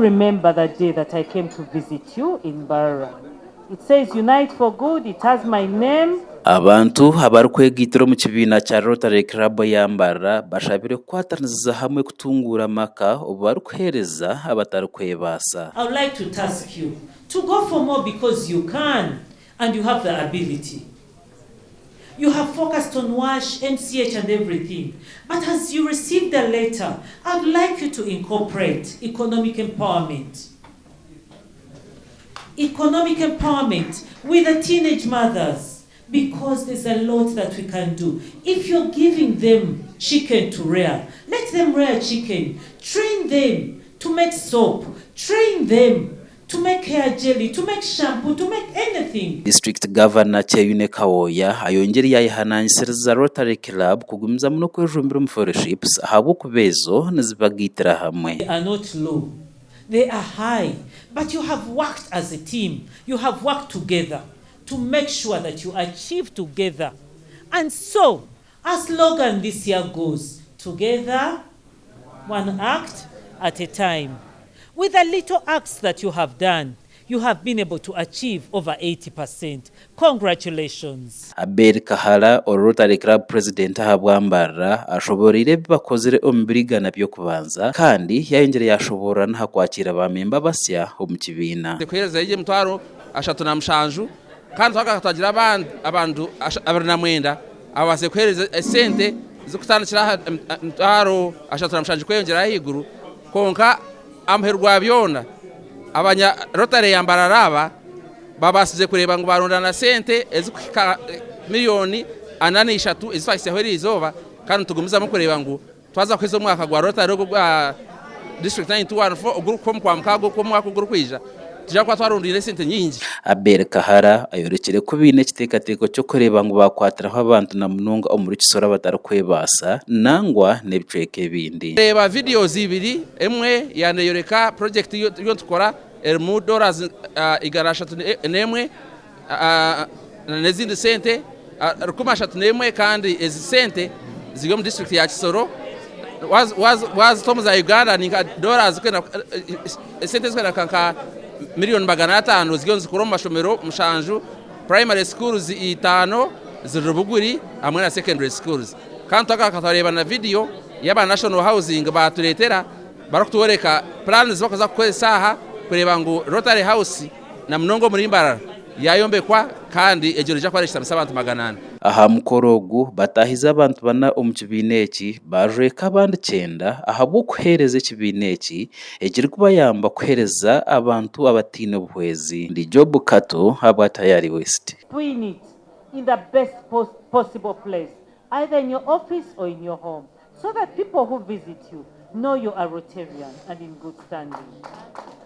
remember the day that I came to visit you in Mbarara. It says Unite for Good, it has my name. Abantu abarikwegaitira omu kibiina kya Rotary Club eya Mbarara bashabire kukwatanisiza hamwe kutunguura amaka obu barikuheereza abatarikwebaasa. I would like to task you to go for more because you can and you have the ability. You have focused on WASH, MCH and everything. But as you receive the letter, I'd like you to incorporate economic empowerment. Economic empowerment with the teenage mothers because there's a lot that we can do. If you're giving them chicken to rear, let them rear chicken. Train them to make soap. Train them to make hair jelly, to make shampoo, to make anything. District Governor Kyeyune Kawooya ayongyire yayehanangisiriza Rotary Club kugumizamu n'okwejumbira omu fellowships ahabw'okuba ezo nizibagaitira hamwe. They are not low, they are high but you have worked as a team, you have worked together to make sure that you achieve together and so our slogan this year goes together one act at a time. With the little acts that you have done, you have been able to achieve over 80%. Congratulations. Abel Kahala ori Rotary Club President ahabwa Mbarara ashoboreire ebi bakozire omu birigana by'okubanza kandi yayongyera yashoboorora n'aha kwakiira ba memba abasya omu kibiina. Kuheereza egyo 37,000 kandi twagaruka twagira abandi abantu 29 ababaasize kuheereza esente zirikutandikira aha 37,000 kweyongyera ahaiguru kwonka aha muheru gwa byona abanya Rotary ya Mbarara aba babaasize kureeba ngu baarundaana sente ezirikuhika 43,000,000 ezi twahitsyaho eriizooba kandi nitugumizamu kureeba ngu Twaza kuheza omwaka gwa Rotary ogu ogwa District 9214 ogurikuhika omu Kwamukaaga okw'omwaka ogurikwija, nitwija kuba twarundaine esente nyingi. Abel Kahara ayorekire ku baine ekiteekateeko ky'okureeba ngu baakwatiraho abantu na munonga omuri Kisoro abatarikwebaasa nangwa n'ebicweka ebindi. Reeba videos ibiri, emwe yaaba neeyoreka purojekiti ei turiyo nitukora erimu dollars 301 n'ezindi sente 301 kandi ezi sente ziri omu disiturikiti ya Kisoro wazita omu za Uganda ninka dollars esente ezirikwenda nka 500,000,000 ziriyo nizikora omu mashomero mushanju, primary schools itaano ziri Rubuguri hamwe na secondary schools kandi twagaruka twareeba na vidiyo y'aba National Housing baatureetera barikutworeka puraani ezi barikuza kukozesa aha kureeba ngu Rotary House na munonga omuri Mbarara yaayombekwa kandi egyo neija kuba neeshitamisa abantu 400. Aha mukoro ogu, bataahize abantu bana omu kibiina eki baajweka abandi kyenda ahabw'okuheereza ekibiina eki ekirikubayamba kuheereza abantu abataine buhwezi. Ndi Job Kato ahabwa Tayari West. Pin it in the best possible place, either in your office or in your home, so that people who visit you know you are Rotarian and in good standing.